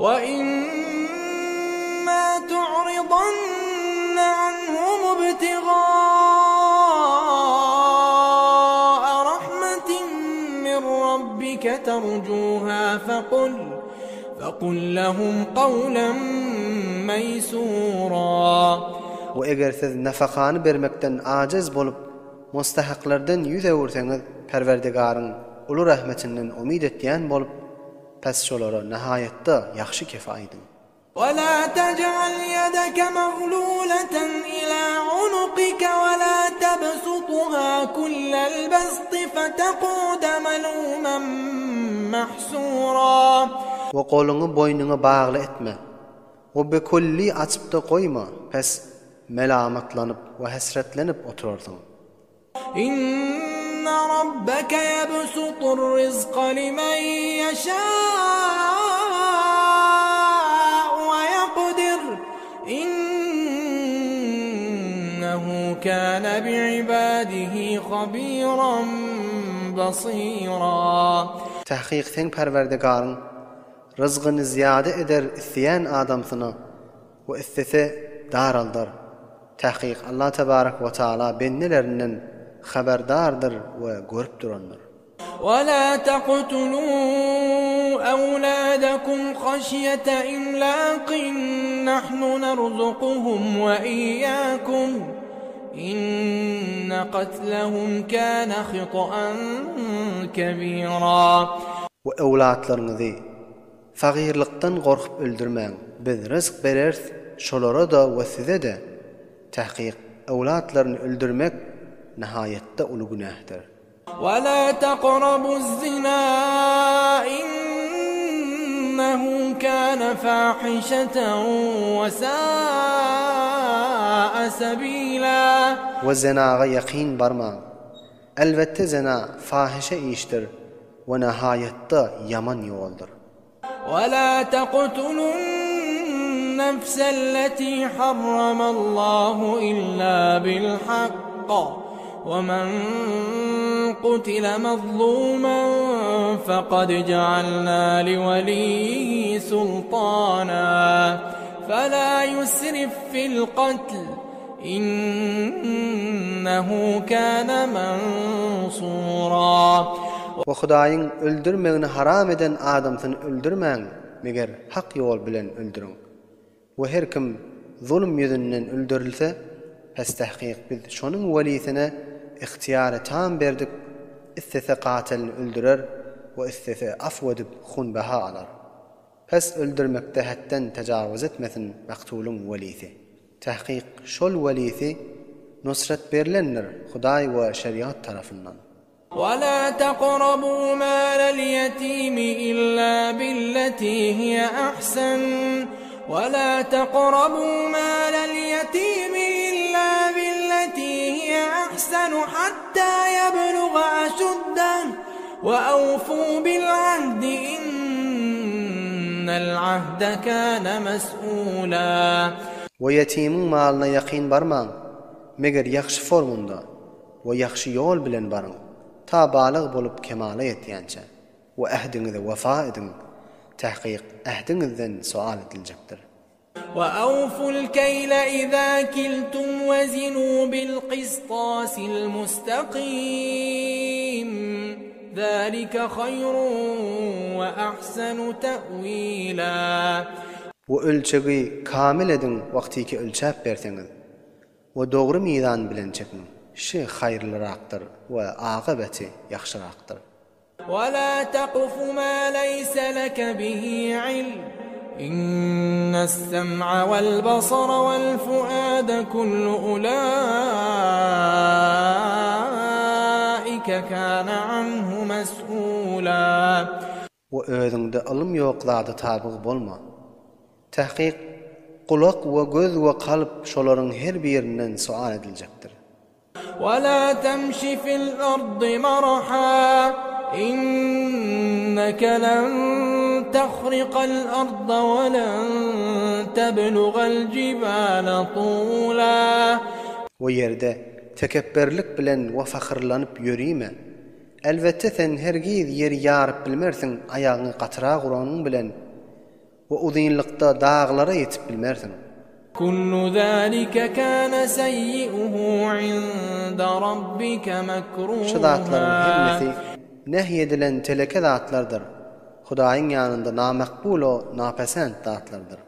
Wa-imma tu'ridanna anhum ibtigaa'a rahmatin min rabbika tarjuha faqul faqul lahum qawlan maysura. We eger siz nafakany bermekden ajiz bolup, mustahaklardan ýüz öwürseňiz, Perwerdigaryň uly rahmetinden umyt etýän bolup, Pes şolara nahaýatda ýagşy kefe aýdyň. Wala taj'al ýedeke magluleten ila unukike wala tabsutha kullel basti fetakude melumen mahsura. We goluňy boýnuňa bagly etme. We bikülli açyp-da goýma, pes melamatlanyp we hesretlenip oturarsyň. Inne rabbeke ýebsutur rizka limen ýeşâ'u we ýekdir, innehu kâne bi'ibâdihi habîran basîrâ. Tahkyk seň Perwerdigaryň ryzgyny zyýada eder isleýän adamsyna we islese daraldar. Takyk Allah tebarek we taala bendelerinden habardardyr we görüp durandyr. Wa-la taqtulu awladakum haşýete imlaqin nahnu narzukuhum we iyyakum inne katlehum kana hita'an kebira. We öwlatlaryňyzy Fagyrlykdan gorkup öldürmäň, biz ryzk bereris şolara-da we size-de. Tahkyk, öwlatlaryny öldürmek nihaýatda uly günähdir. Wa la taqrabuz-zina innehu kana fahişeten we sa'a sebila. We zenaga ýakyn barmaň. Elbetde zena fahyşa işdir we nahaýatda ýaman ýoldur. Wa la taqtulun-nefselleti harramallahu illa bil-hakk we men qutile mazluman fekad ja'alna liweliyyihi sultana fela yusrif fil-katl Innehu kana mansura. We Hudaýyň öldürmegini haram eden adamsyny öldürmäň, meger hak ýol bilen öldüriň. We her kim zulum ýüzünden öldürilse, pes tahkyk biz şonuň welisine ygtyýary tam berdik, islese gatylyny öldürer we islese afw edip hunbaha alar. Pes öldürmekde hetden tejawuz etmesin maktulyň welisi. Tahkyk şol welisi nusrat berlendir Hudaý we şerigat tarapyndan. Wa-la taqrabu malal ýetimi illa billeti hiýe ahsan Wa-la taqrabu malal ýetimi illa billeti hiýe ahsanu hatta ýebluga aşuddah Wa awfu bil ahdi innal ahde kana mes'ula. We ýetimiň malyna ýakyn barmaň, meger ýagşy formunda we ýagşy ýol bilen baryň, ta balyg bolup kemala ýetýänçä. We ähdiňize wefa ediň, tahkyk ähdiňizden soal ediljekdir. Wa awful keýle iza kiltum we zinu bil kystasil mustaqim zalika haýrun we ahsanu ta'wila. We ölçegi kamil ediň wagtyky ölçäp berseňiz we dogry mizan bilen çekiň, şi haýyrlyrakdyr we akybeti ýagşyrakdyr. Wa-la taqfu ma leýse leke bihi ilm, innes-sem'a wal-basara wal-fu'ada kullu ulaika kana anhu mes'ula. We özüňde ylym ýok zada tabyg bolma. Tahkyk, gulak we göz we kalp şolaryň her birinden sual ediljekdir. Wa-la temşi fil-ardy maraha, inneke len tahrikal-arda we len teblugal-jibale tula. We ýerde tekepberlik bilen we fahyrlanyp ýörime. Elbetde sen hergiz ýeri ýaryp bilmersiň aýagyňy gatyrak uranyň bilen. We uzynlykda daglara ýetip bilmersiň. Kullu zalika kana seýýi'uhu inda rabbika mekruha. Şu zatlaryň hemmesi nehy edilen teleke zatlardyr, Hudaýyň ýanynda namakbul-u napesent zatlardyr.